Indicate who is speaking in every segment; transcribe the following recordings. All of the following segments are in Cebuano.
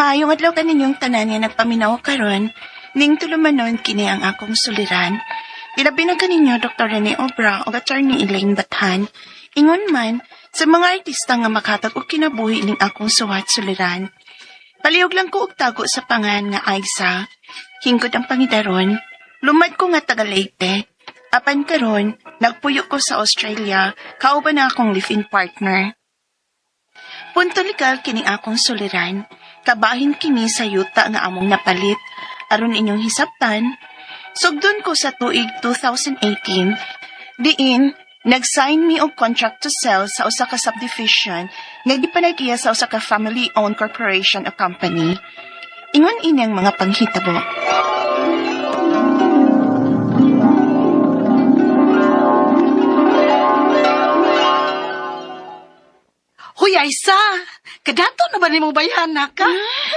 Speaker 1: Maayong adlaw kaninyong tanan nga nagpaminaw karon, ning tulumanon kini ang akong suliran. Ilabi na kaninyo Dr. Rene Obra o Attorney Elaine Bathan. Ingon man sa mga artista nga makatag og kinabuhi ning akong suwat suliran. Palihog lang ko og tago sa pangan nga Aisa. Hingkod ang pangidaron. Lumad ko nga taga Leyte. Apan karon, nagpuyo ko sa Australia, kauban na akong live-in partner. Punto legal kini akong suliran. Kabahin kini sa yuta nga among napalit. Aron inyong hisabtan. Sugdon ko sa tuig 2018, diin nag-sign mi og contract to sell sa usa ka subdivision nga gipanag-iya sa usa ka family-owned corporation o company. Ingon ini ang mga panghitabo.
Speaker 2: Huy, Aisa! Kadato na ba nimo bayhana ka?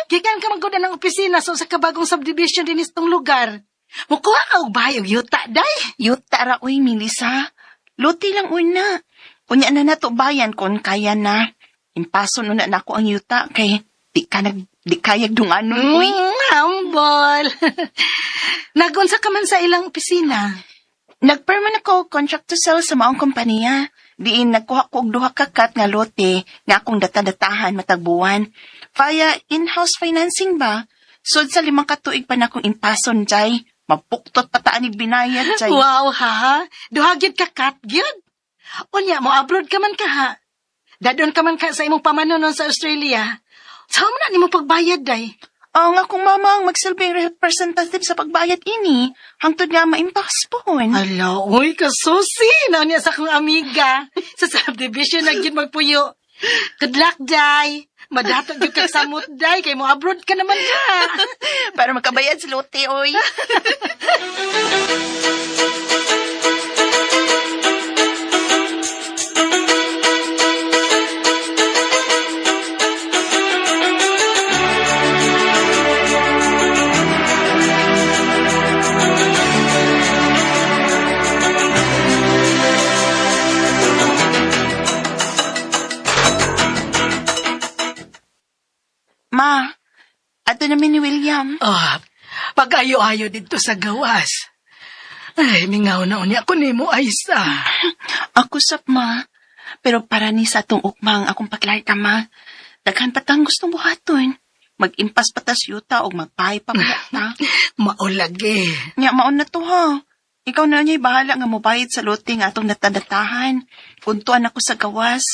Speaker 2: Gikan ka man gud ng opisina sa usa ka bagong subdivision din itong lugar. Mukuha ka og bahay og yuta, day.
Speaker 1: Yuta ra oy, Melissa. Luti lang una. Unya na nato bayan kon kaya na. Impaso una nako ang yuta kay di ka nag di kayag dunganon oy.
Speaker 2: Humble. Nagunsa ka man sa ilang opisina.
Speaker 1: Nagpirma na ko og contract to sell sa maong kompanya. Diin nagkuha ko og duha ka kat nga lote nga akong data-datahan matag buwan. Via in-house financing ba? Sud sa 5 ka tuig pa na akong impason jay. Mapuktot pa taan ni binayad jay.
Speaker 2: Wow, ha? Duha gyud ka kat gyud. Unya mo abroad ka man ka ha. Dadon ka man ka sa imong pamanunon sa Australia. Sa mo na nimo pagbayad day?
Speaker 1: Oo nga kung mama ang magsilbing representative sa pagbayad ini, hangtod nga maimpas pohon.
Speaker 2: Ala, uy, kasusi! Naon niya sa akong amiga. Sa subdivision na gyud magpuyo. Good luck, day. Madato gyud kag samot, day. Kay mo abroad ka naman ka.
Speaker 1: Para makabayad sa lote, oy. Ma, ato namin ni William.
Speaker 2: Ah, pag-ayo-ayo dito sa gawas. Ay, mingaw na unya ko nimo, Aisa.
Speaker 1: Ako sap, ma. Pero para ni sa atong ukmang akong paglarga, ma. Daghan pa tang gustong buhaton. Mag-impas pa tas yuta o magpahay pa kaya ta.
Speaker 2: Maulagi.
Speaker 1: Nya, maon na to, ha. Ikaw na niya'y bahala nga mobayad sa lote nga atong natadatahan. Puntuan ako sa gawas.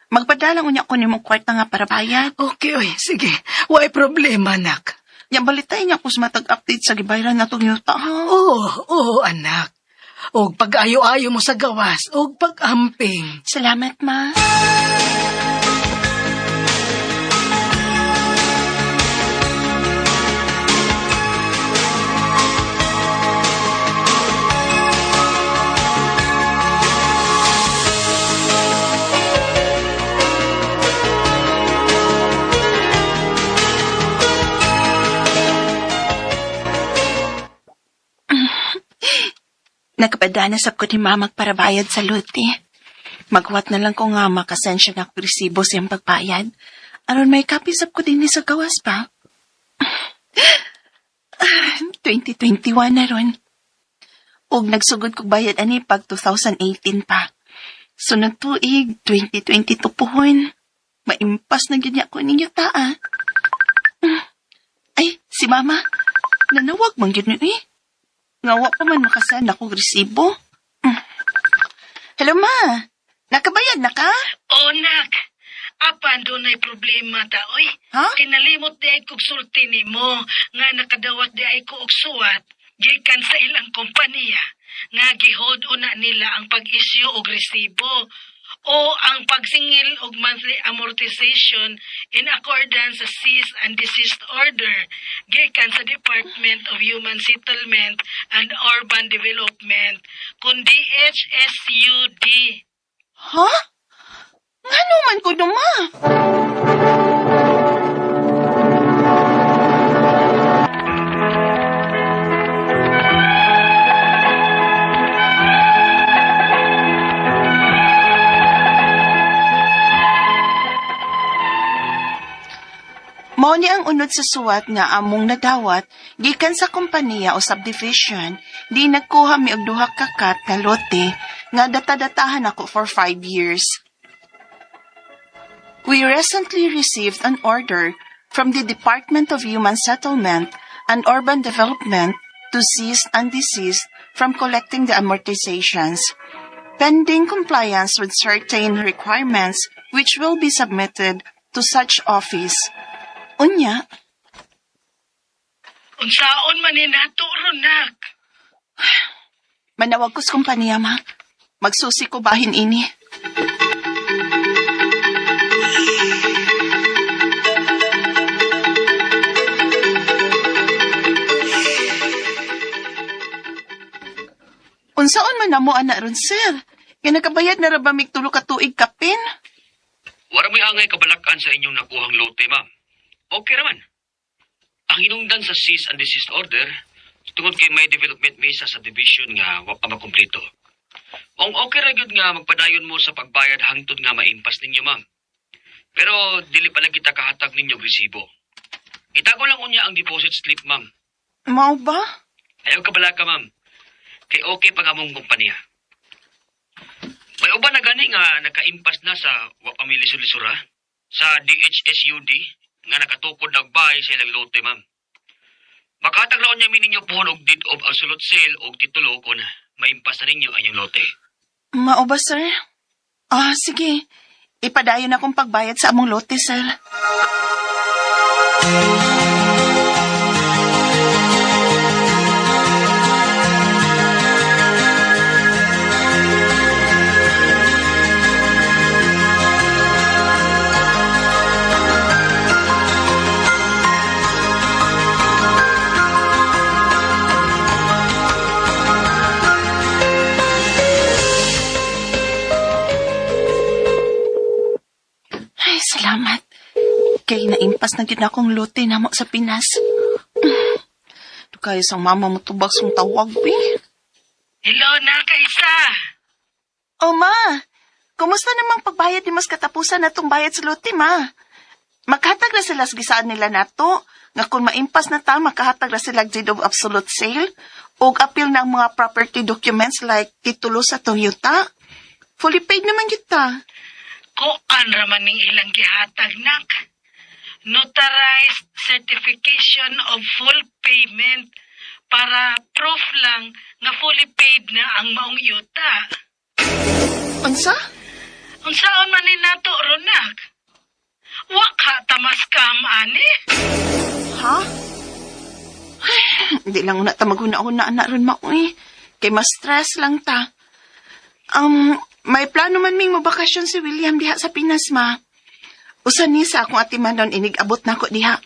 Speaker 1: Magpadalang unya ko nimong kwarta nga para bayad.
Speaker 2: Okay, oy, sige. Way problema, anak.
Speaker 1: Nya, balitay niya ko sa matag-update sa gibayran natong yuta, ha.
Speaker 2: Oo, oo, anak. Og pag-ayo-ayo mo sa gawas, og pag-amping.
Speaker 1: Salamat, ma. Nakapadana sab ko ni mamag para bayad sa lote. Magwat na lang ko nga makasensya na ako resibo siyang pagbayad. Aron may kapi sab ko din ni sa gawas pa. 2021 na ron. Og nagsugod kog bayad ani pag 2018 pa. Sunod tuig, 2022 pohon. Maimpas na gyud niya ko ninyo taa. Ay, si mama. Nanawag man gyud ni eh. Nga wa pa man makasend ako resibo. Hello, ma. Nakabayad na ka?
Speaker 2: O, nak. Apan doon ay problema ta, oy.
Speaker 1: Ha?
Speaker 2: Kinalimot di ay kog sulti nimo nga nakadawat di ay ko og suwat gikan sa ilang kompanya nga gihold una nila ang pag-issue og resibo o ang pagsingil og monthly amortization in accordance sa cease and desist order gikan sa Department of Human Settlement and Urban Development kun DHSUD.
Speaker 1: Ha? Ngano man ko ma? Mao Mao ni ang unod sa suwat nga among nadawat gikan sa kompanya o subdivision di nagkuha mi og duha ka kat nga lote nga data-datahan ako for 5 years. We recently received an order from the Department of Human Settlement and Urban Development to cease and desist from collecting the amortizations, pending compliance with certain requirements which will be submitted to such office. Unya,
Speaker 2: Unsaon man ni nato ron, nak?
Speaker 1: Manawag ko sa kompanya, ma. Magsusi ko bahin ini. Unsaon man namo ana ron, sir? Kaya nakabayad na ra ba mig tulo ka tuig kapin?
Speaker 3: Wala mo'y angay kabalakan sa inyong nakuhang lote, ma'am. Okay raman. Ang hinungdan sa cease and desist order, tungod kay may development mi sa subdivision nga wa pa makumpleto. Ang okay ra gyud nga magpadayon mo sa pagbayad hangtod nga maimpas ninyo, ma'am. Pero dili pala kita kahatag ninyo og resibo. Itago lang unya ang deposit slip, ma'am.
Speaker 1: Mao ba?
Speaker 3: Ayaw kabalaka, ma'am. Kay okay pa nga mong kumpanya. May uban na gani nga nakaimpas na sa wa pa mi lisod-lisura sa DHSUD nga nakatukod nagbahay sa ilang lote, ma'am. Makahatag ra unya mi ninyo pohon og deed of absolute sale og titulo kon maimpas na ninyo ang inyong lote.
Speaker 1: Mao ba, sir? Ah, sige. Ipadayon akong pagbayad sa among lote, sir. Ay, salamat. Kay naimpas na gyud na akong lote namo sa Pinas. Kaya sang mama mo tubag sang tawag, bi.
Speaker 2: Hello, nak, Isa.
Speaker 1: Oh, ma. Kumusta namang pagbayad ni mas katapusan na tong bayad sa lote, ma? Makahatag na sila sa gisaan nila nato, nga kung maimpas na ta, makahatag na sila deed of absolute sale, og appeal ng mga property documents like titulo sa Toyota. Fully paid naman kita.
Speaker 2: Kuan raman ning ilang gihatag, nak. Notarized certification of full payment para proof lang nga fully paid na ang maong yuta.
Speaker 1: Unsa?
Speaker 2: Unsaon man ni nato ron, nak? Wa ka tamaskam ani?
Speaker 1: Ha? Ay, hindi lang una ta maghuna-huna na ron maoy. Kay mas stress lang ta. May plano man ming mabakasyon si William diha sa Pinas, ma. Usa ni sa akong atiman inig-abot na ko diha.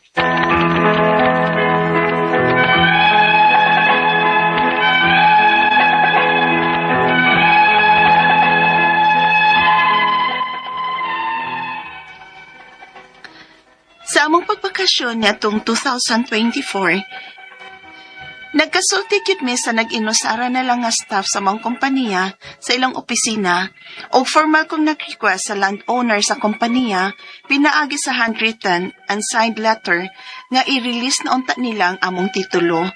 Speaker 1: Sa among pagbakasyon niadtong 2024, nagkasulti gyud mi sa nag-inusara na lang nga staff sa mga kompanya sa ilang opisina og formal kong nag-request sa landowner sa kompanya pinaagi sa handwritten and signed letter nga i-release na unta nila ang among titulo.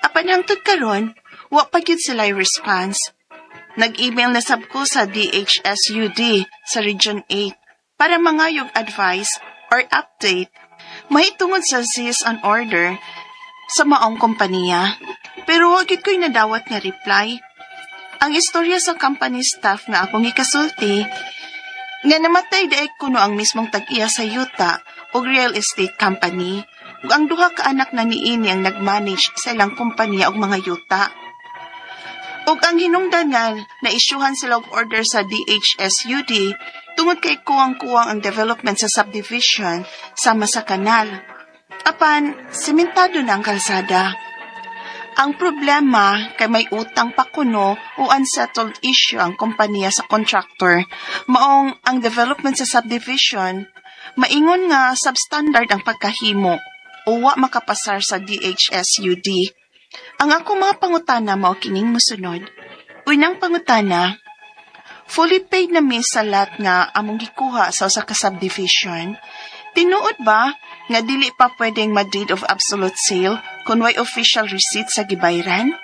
Speaker 1: Apan hangtod karon, wa pa gyud sila response. Nag-email na sab ko sa DHSUD sa Region 8 para mangayog advice or update mahitungod sa cease and order sa maong kompanya. Pero wa gyud ko'y nadawat nga reply. Ang istorya sa company staff nga akong ikasulti, nga namatay diay kuno ang mismong tag-iya sa yuta og real estate company ug ang duha ka anak na niini ang nag-manage sa ilang kompanya og mga yuta. Ug ang hinungdan nga naisyuhan sila og order sa DHSUD tungod kay kuwang-kuwang ang development sa subdivision sama sa kanal. Apan, sementado na ang kalsada. Ang problema kay may utang pa kuno o unsettled issue ang kompanya sa contractor. Maong ang development sa subdivision, maingon nga substandard ang pagkahimo o wa makapasar sa DHSUD. Ang ako mga pangutana mao kining mosunod. Unang pangutana, fully paid na mi sa lot nga among gikuha sa usa ka subdivision. Tinuod ba Nga dili pa pwedeng ma-deed of absolute sale kung way official receipt sa gibayran?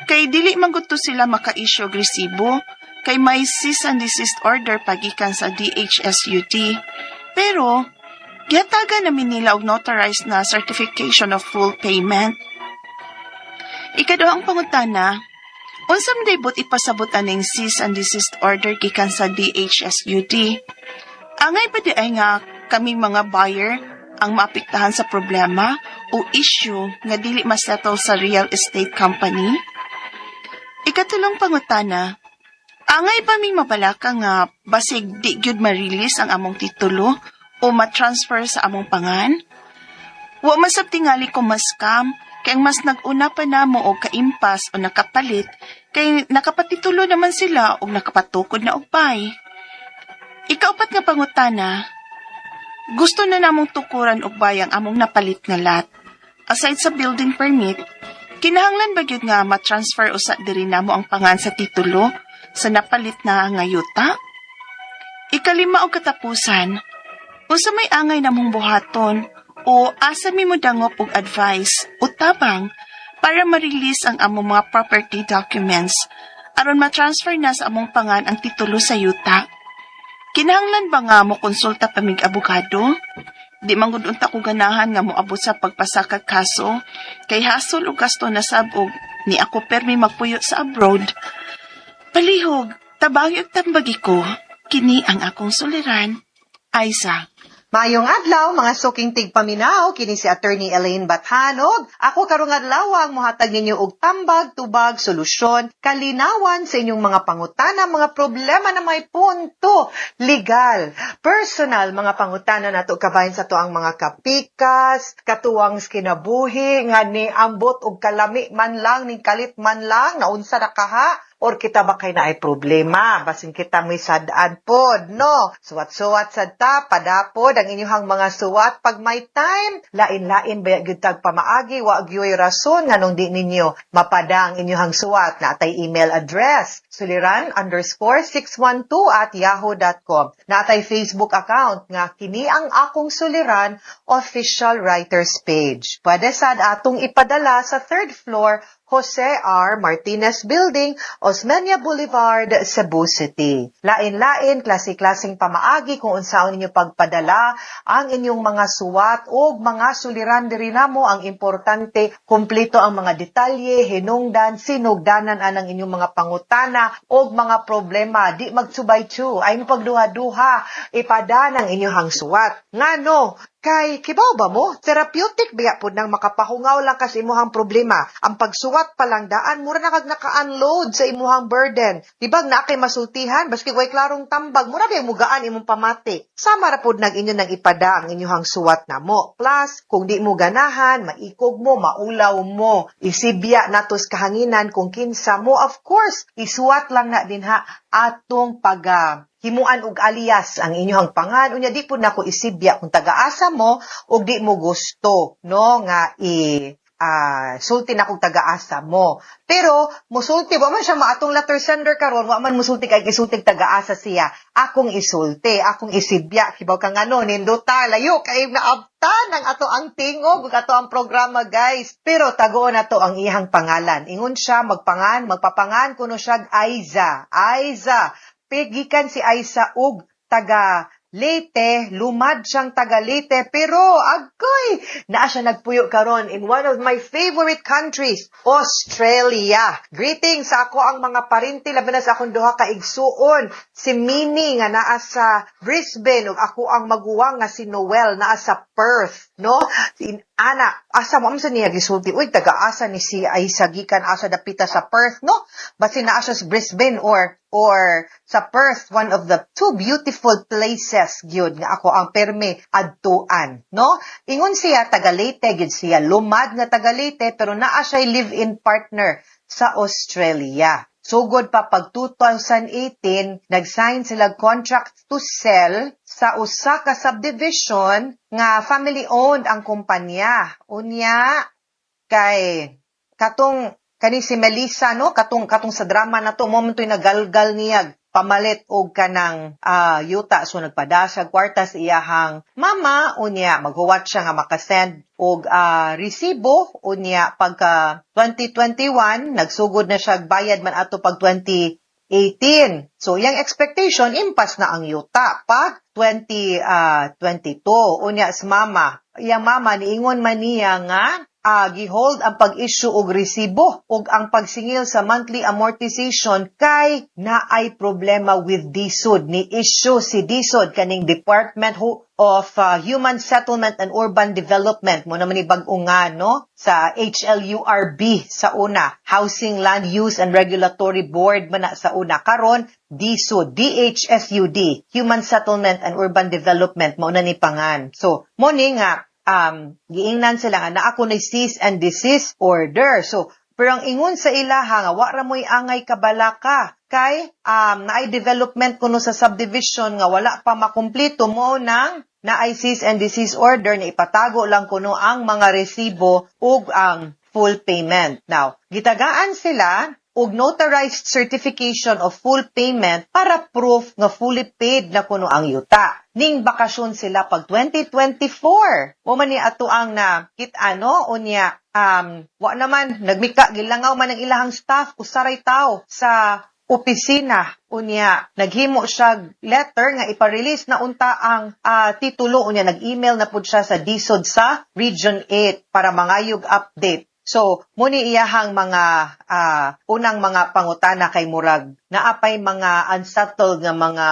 Speaker 1: Kay dili man gud to sila maka-issue og resibo kay may cease and desist order pagikan sa DHSUD. Pero gihatagan namin nila og notarized na certification of full payment. Ikaduhang pangutana, unsa man day buot ipasabot aning cease and desist order gikan sa DHSUD? Angay pa diay nga kaming mga buyer ang maapektahan sa problema o issue nga dili masettle sa real estate company? Ikatulong pangutana, angay ba ming mabalaka nga basig di gyud ma-release ang among titulo o ma-transfer sa among pangan? Wa man sab tingali ko ma-scam kay ang mas nag-una pa namo og kaimpas o nakapalit kay nakapatitulo naman sila og nakapatukod na og bay. Ikaupat nga pangutana, gusto na namong tukuran og bay ang among napalit nga lot. Aside sa building permit, kinahanglan ba gyud nga ma-transfer usa diri namo ang pangan sa titulo sa napalit na nga yuta? Ikalima og katapusan, unsa may angay namong buhaton o asa mi modangop og advice o tabang para ma-release ang among mga property documents aron ma-transfer na sa among pangan ang titulo sa yuta? Kinahanglan ba nga mo konsulta pa mig abogado? Di man gud unta ko ganahan nga moabot sa pagpasakag kaso kay hasol og gasto na sab og ni ako permi magpuyo sa abroad. Palihog, tabangi og tambagi ko. Kini ang akong suliran. Aiza.
Speaker 4: Maayong adlaw, mga suking tigpaminaw, kini si Attorney Elaine Bathanog. Ako karong adlaw ang mohatag ninyo og tambag, tubag, solusyon, kalinawan sa inyong mga pangutana, mga problema na may punto legal, personal, mga pangutana nato kabahin sa atoang mga kapikas, katuwang kinabuhi, nga ni ambot og kalami man lang, ning kalit man lang, naunsa na kaha, or kita ba kay naay problema, basin kita may sad-an pod, no? Suwat-suwat sad ta, padapod ang inyong mga suwat pag may time, lain-lain ba gyud tag pamaagi, wa gyoy rason nganong di ninyo mapada ang inyong suwat. Natay email address, suliran_612@yahoo.com. Natay Facebook account nga kini ang akong suliran official writers page. Pwede sad atong ipadala sa third floor, Jose R. Martinez Building, Osmeña Boulevard, Cebu City. Lain-lain, klase-klaseng pamaagi kung unsaon ninyo pagpadala ang inyong mga suwat o mga suliran diri namo. Ang importante, kumpleto ang mga detalye, hinungdan, sinugdanan anang inyong mga pangutana o mga problema. Di magsubay-chu, ay mo pagduha-duha, ipada ng inyong suwat. Ngano, kay kibaw ba mo, therapeutic biya pud nang makapahungaw lang kasi imuhang problema. Ang pagsuwat pa lang daan, mura na kag naka-unload sa imuhang burden. Di ba naa kay masultihan, baski way klarong tambag, mura ba mugaan imong pamati. Sama ra pud nag inyo nang ipada ang inyuhang suwat namo. Plus, kung di mo ganahan, maikog mo, maulaw mo, isibya natos kahanginan kung kinsa mo. Of course, isuwat lang na dinha atong pag himuan og alias ang inyong pangan. Unya di pud nako isibya kung taga-asa mo ug di mo gusto, no, nga i sulti na kung taga-asa mo. Pero musulti wa man siya maatong letter sender karon, wa man musulti kay isulti taga-asa siya. Akong isulti, akong isibya, kibaw ka ngano, nindota layo kay naabtan ang ato ang tingog ug ato ang programa, guys. Pero tagoon nato ang iyang pangalan. Ingon siya magpangan, magpapangan kuno siya Aiza. Aiza. Pigikan si Aiza og taga Leyte, lumad siyang taga Leyte, pero agoy, naa siya nagpuyo karon in one of my favorite countries, Australia. Greetings sa ako ang mga parinti, labi na sa akong duha ka igsuon, si Minnie nga naa sa Brisbane ug ako ang maguwang nga si Noel naa sa Perth, no? Ana, asa mo sa niya gisulti, uy, taga-asa ni si Aiza gikan asa dapita sa Perth, no? Basin naa siya sa Brisbane or sa Perth, one of the two beautiful places gyud nga ako ang perme adtuan, no? Ingon siya taga Leyte gyud siya, lumad nga taga Leyte, pero naa siya live-in partner sa Australia. Sugod pa pag 2018, nag-sign sila contract to sell sa usa ka subdivision nga family-owned ang kumpanya. Unya, kay katong kani si Melissa, no, katong katong sa drama na to mo man to'y nagalgal niya. pamalit og kanang yuta. So nagpada siya kwarta sa iyahang mama, unya maghuwat siya nga makasend og resibo. Unya pagka 2021 nagsugod na siya bayad man ato pag 2018. So iyang expectation, impas na ang yuta pag 2022. Unya sa mama, iyang mama niingon man niya nga gihold ang pag-issue og resibo ug ang pagsingil sa monthly amortization kay naay problema with DHSUD. Ni issue si DHSUD, kaning Department of Human Settlement and Urban Development mo naman ni bag-o nga, no, sa HLURB sa una, Housing Land Use and Regulatory Board man na sa una. Karon DHSUD, DHSUD, Human Settlement and Urban Development mao na ni pangan. So mo ni nga giingnan sila nga naa kunoy cease and desist order. So pero ang ingon sa ilaha nga wa ra mo'y angay kabalaka kay naay development kuno sa subdivision nga wala pa makumpleto, mo nang naay cease and desist order na ipatago lang kuno ang mga resibo ug ang full payment. Now, gitagaan sila og notarized certification of full payment para proof nga fully paid na kuno ang yuta. Ning bakasyon sila pag 2024. Mo man ni ato ang na kit ano. Unya wa naman nagmika, gilangaw man ang ilahang staff, usaray tawo sa opisina. Unya naghimo siya letter nga ipa-release na unta ang titulo. Unya nag-email na pud siya sa DHSUD sa Region 8 para mangayog update. So, muni iyahang mga unang mga pangutana kay murag naapay mga unsettled nga mga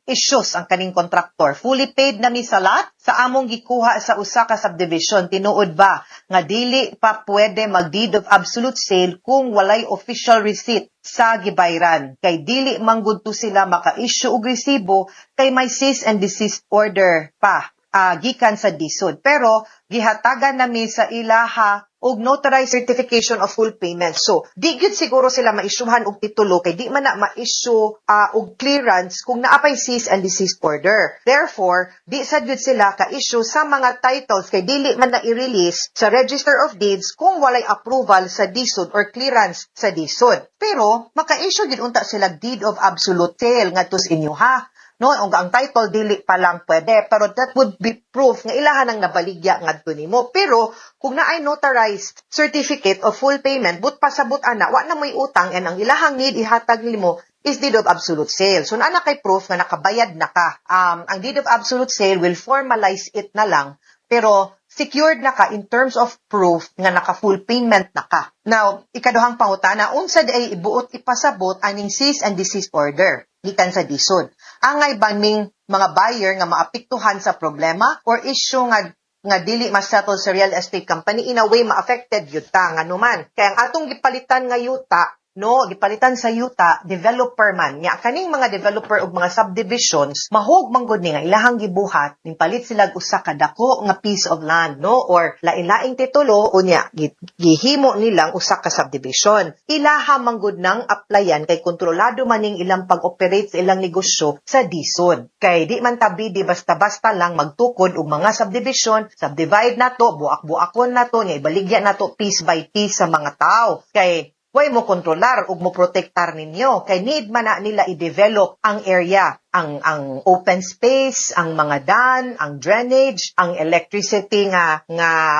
Speaker 4: issues ang kaning contractor. Fully paid na mi sa lot sa among gikuha sa usa ka subdivision. Tinuod ba nga dili pa pwede mag deed of absolute sale kung walay official receipt sa gibayran? Kay dili man gud to sila maka-issue og resibo kay may cease and desist order pa gikan sa DHSUD. Pero gihatagan nami sa ilaha og notarized certification of full payment. So, di gyud siguro sila ma-issuehan og titulo kay di man na ma-issue og clearance kung naapay cease and desist order. Therefore, di sad gyud sila ka-issue sa mga titles kay dili man na i-release sa Register of Deeds kung walay approval sa DHSUD or clearance sa DHSUD. Pero maka-issue gyud unta sila deed of absolute sale ngadto sa inyo ha, no? Ang title dili pa lang pwede, pero that would be proof nga ilahan ang nabaligya ngadto nimo. Pero kung naay notarized certificate of full payment, but pasabot ana wa na moy utang and ang ilahang need ihatag nimo is deed of absolute sale. So naa na kay proof nga nakabayad na ka. Ang deed of absolute sale will formalize it na lang, pero secured na ka in terms of proof nga naka full payment na ka. Now, ikaduhang pangutana, unsa di ay ibuot ipasabot aning cease and desist order gikan sa DHSUD? Angay ba ning mga buyer nga maapektuhan sa problema or issue nga dili ma-settle sa real estate company? In a way, ma-affected yun ta. Nganuman kay ang atong gipalitan nga yuta, no, gipalitan sa yuta, developer man nya. Kaning mga developer og mga subdivisions, mahog man gud ni nga ilahang gibuhat, ning palit sila og usa ka dako nga piece of land, no, or lain-laing titulo, unya gihimo nilang usa ka subdivision. Ilaha man gud nang applyan kay kontrolado man ning ilang pag-operate sa ilang negosyo sa DHSUD, kay di man tabi di basta-basta lang magtukod og mga subdivision, subdivide na to, buak-buakon na to, nya ibaligya na to piece by piece sa mga tao, kay way mo kontrolar ug mo protektar ninyo, kay need man na nila i-develop ang area, ang open space, ang mga dan, ang drainage, ang electricity nga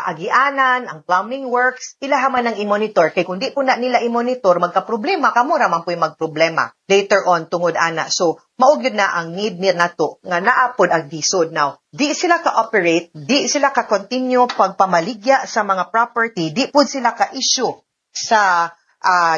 Speaker 4: agianan, ang plumbing works. Ilaha man ang i-monitor, kay kung di po na nila i-monitor, magka-problema kamo ra man po'y magproblema later on tungod ana. So mao gyud na ang need ni nato nga naa pod ang DHSUD. Now, di sila ka-operate, di sila ka-continue pagpamaligya sa mga property, di pod sila ka-issue sa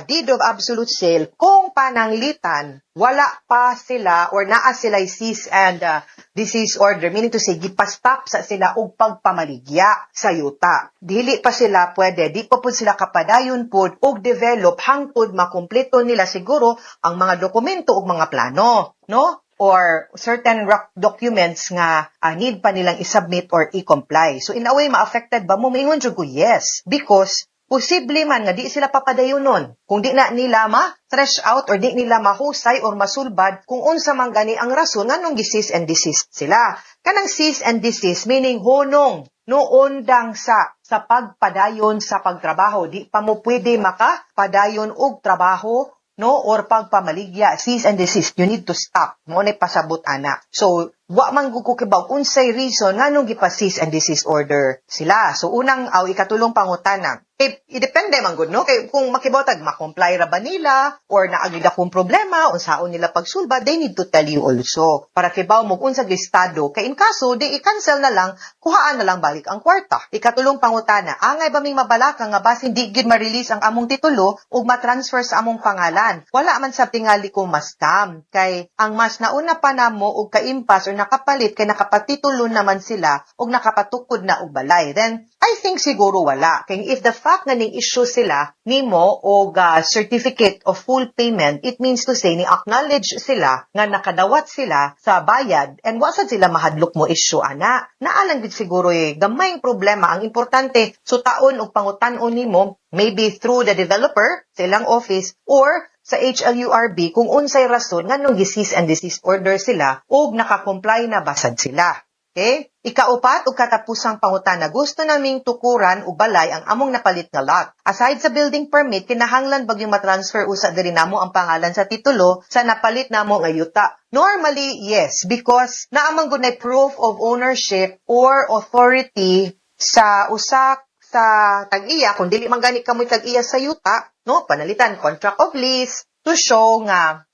Speaker 4: deed of absolute sale kung pananglitan wala pa sila or naa sila cease and desist order, meaning to say gipastop sa sila og pagpamaligya sa yuta. Dili pa sila pwede, di pa pud sila kapadayon pud og develop hangtod makumpleto nila siguro ang mga dokumento ug mga plano, no, or certain documents nga need pa nilang isubmit or i-comply. So in a way, ma-affected ba mo? Maingon jud ko yes, because posible man nga di sila papadayonon kung di na nila ma-thresh out or di nila mahusay or masulbad kung unsa man gani ang rason nganong gi-cease and desist sila. Kanang cease and desist, meaning hunong, no, undang sa pagpadayon sa pagtrabaho. Di pa mo pwede makapadayon og trabaho. no, or pagpamaligya, cease and desist, you need to stop. Mao na pasabot ana. So wa man gud ko kibaw unsay reason nganong gipa-cease and desist order sila. So unang aw ikatulong pangutana. Eh, idepende man gud, no, kay kung makibaw tag ma-comply ra ba nila or naa gyud akong problema, unsaon nila pagsulba, they need to tell you also para kibaw mo unsa gyud estado, kay in kaso di i-cancel na lang, kuhaan na lang balik ang kwarta. Ikatulong pangutana, angay ba ming mabalaka nga basin di gyud ma-release ang among titulo ug ma-transfer sa among pangalan? Wala man sa tingali ko ma-scam kay ang mas nauna pa namo og kaimpas or nakapalit kay nakapatitulo naman sila ug nakapatukod na og balay. Then I think siguro wala. Kay if the fact nga ning issue sila nimo og certificate of full payment, it means to say ni acknowledge sila nga nakadawat sila sa bayad and wa sad sila mahadlok mo issue ana. Naa lang gid siguro eh gamayng problema. Ang importante, sutaon og pangutan-on nimo, maybe through the developer sa ilang office or sa HLURB, kung unsay rason nganong gi-cease and desist order sila ug naka-comply na basad sila. Okay? Ikaupat ug katapusang pangutana, gusto naming tukuran og balay ang among napalit nga lot. Aside sa building permit, kinahanglan ba yung matransfer usa diri namo ang pangalan sa titulo sa napalit namo nga yuta? Normally, yes, because naa man gud proof of ownership or authority sa usa sa tag-iya. Kung dili man gani kamoy tag-iya sa yuta, no, panalitan contract of lease to show nga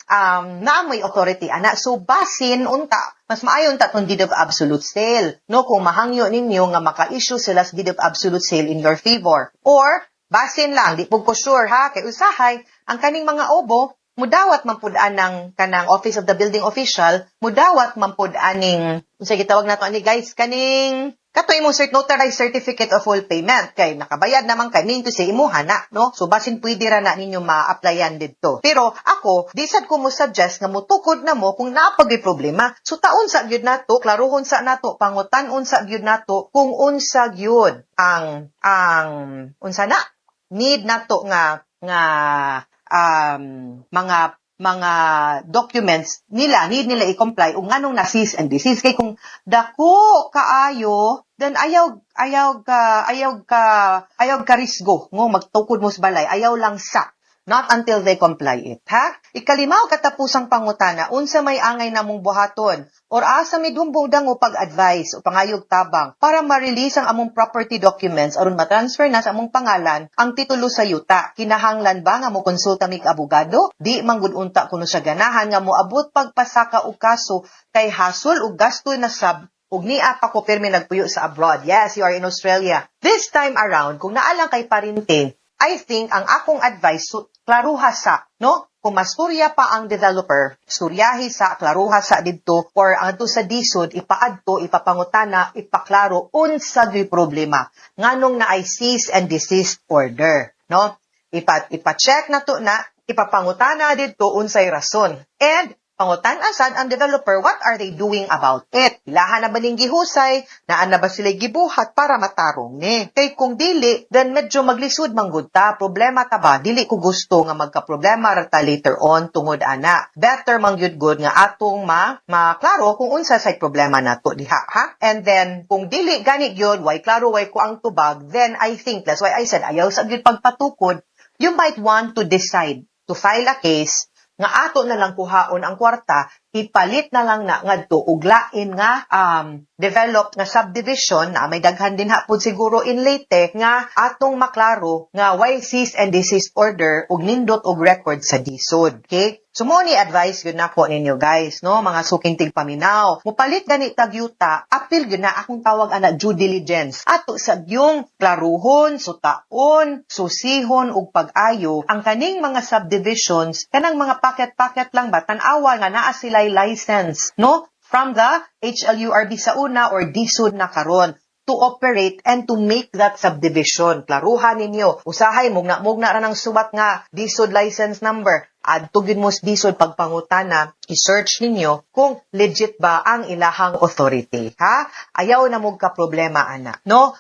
Speaker 4: naa mo'y authority ana. So basin unta mas maayo unta tong deed of absolute sale, no, kung mahangyo ninyo nga maka-issue sila sa deed of absolute sale in your favor. Or basin lang, di pud ko sure ha, kay usahay ang kaning mga obo mudawat man pud anang kanang office of the building official, mudawat man pud aning unsa gitawag nato ani, guys, kaning kato imong notarized certificate of full payment, kay nakabayad naman kay, mean to say imuha na, no? So basin pwede ra na ninyo ma-applyan didto. Pero ako, di sad ko mo suggest nga mutukod na mo kung naa pa gyud problema. So taon sa gyud nato, klaruhon sa nato, pangutan-on sa gyud nato kung unsa gyud ang unsa na need nato nga mga documents nila need nila i-comply ug nganong na cease and desist. Kay kung dako kaayo, then ayaw ka risgo ngo magtukod mo sa balay. Ayaw lang sa, not until they comply it, ha? Ikalima o katapusang pangutana, unsa may angay namong buhaton or asa mi dumbong o pag-advise o pangayog tabang para ma-release ang among property documents aron ma-transfer na sa among pangalan ang titulo sa yuta? Kinahanglan ba nga mo konsulta mig abogado? Di man gud unta kuno sa ganahan nga moabot pagpasaka og kaso kay hasol og gasto na sab ug nia pa ko pirmi nagpuyo sa abroad. Yes, you are in Australia. This time around, kung naa lang kay parente, I think ang akong advice, so, klaruha sa, no? Kung masurya pa ang developer, suryahi sa, klaruha sa didto, or adto sa DHSUD, ipaadto, ipapangutana, ipaklaro, unsa gyud problema. Nganong naay cease and desist order, no? Ipa-check na to na, ipapangutana didto unsay rason. And pangutan-asan ang developer, what are they doing about it? Ilahan na ba ning gihusay? Naa na ba sila gibuhat para matarong ni? Kay kung dili, then medyo maglisod man gud ta. Problema ta ba? Dili ko gusto nga magka-problema ra ta later on tungod ana. Better man gyud good nga atong ma maklaro kung unsa say problema nato diha, ha? And then kung dili gani gyud, way klaro, way ko ang tubag, then I think that's why I said ayaw sa gyud pagpatukod. You might want to decide to file a case nga ato na lang kuhaon ang kwarta, ipalit na lang na ngadto og lain nga develop nga subdivision na may daghan din hapon siguro in Leyte nga atong maklaro nga why cease and desist order ug nindot og record sa DHSUD. Okay? So mo ni advice yun nako ninyo, guys, no? Mga suking tigpaminaw. Mupalit gani tag yuta, apil gyud na akong tawag ana due diligence. Ato sa gyung klaruhon, sutaon, susihon ug pag-ayo ang kaning mga subdivisions, kanang mga packet-packet lang ba, tan-awa nga naa sila'y license, no? From the HLURB sa una or DHSUD na karon to operate and to make that subdivision. Klaruhan ninyo. Usahay, mugna-mugna ra ng suwat nga DHSUD license number. Adto gyud mo sa DHSUD pagpangutana, i-search ninyo kung legit ba ang ilahang authority. Ha? Ayaw na mo problema ana. No?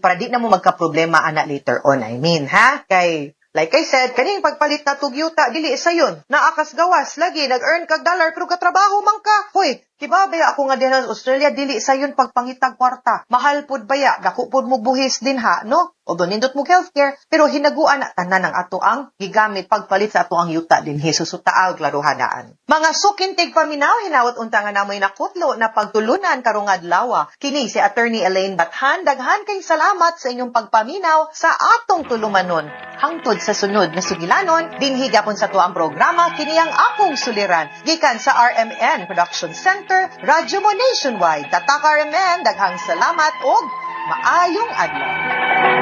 Speaker 4: Para di na mo magka-problema ana later on, I mean, ha? Kay like I said, kaning pagpalit na tug yuta, dili isa yun. Naakas gawas, lagi, nag-earn kag dollar, pero katrabaho man ka. Hoy, Kiba baya ako nga dinha sa Australia, dili sayon pagpangitag kwarta. Mahal pud baya, dako pud mo buhis din ha, no? Although nindot mo healthcare, pero hinaguan na tanan ang ato ang gigamit pagpalit sa ato ang yuta dinhi susutaal klaruhanaan. Mga suking tigpaminaw, hinawat unta nga namoy nakutlo na pagtulunan karong adlaw. Kini si Attorney Elaine Bathan, daghan kay salamat sa inyong pagpaminaw sa atong tulumanon. Hangtod sa sunod na sugilanon, dinhi gapon sa tuang programa kini ang akong suliran gikan sa RMN Production Center, Radyo Mo Nationwide. Tatak RMN, daghang salamat og maayong adlaw.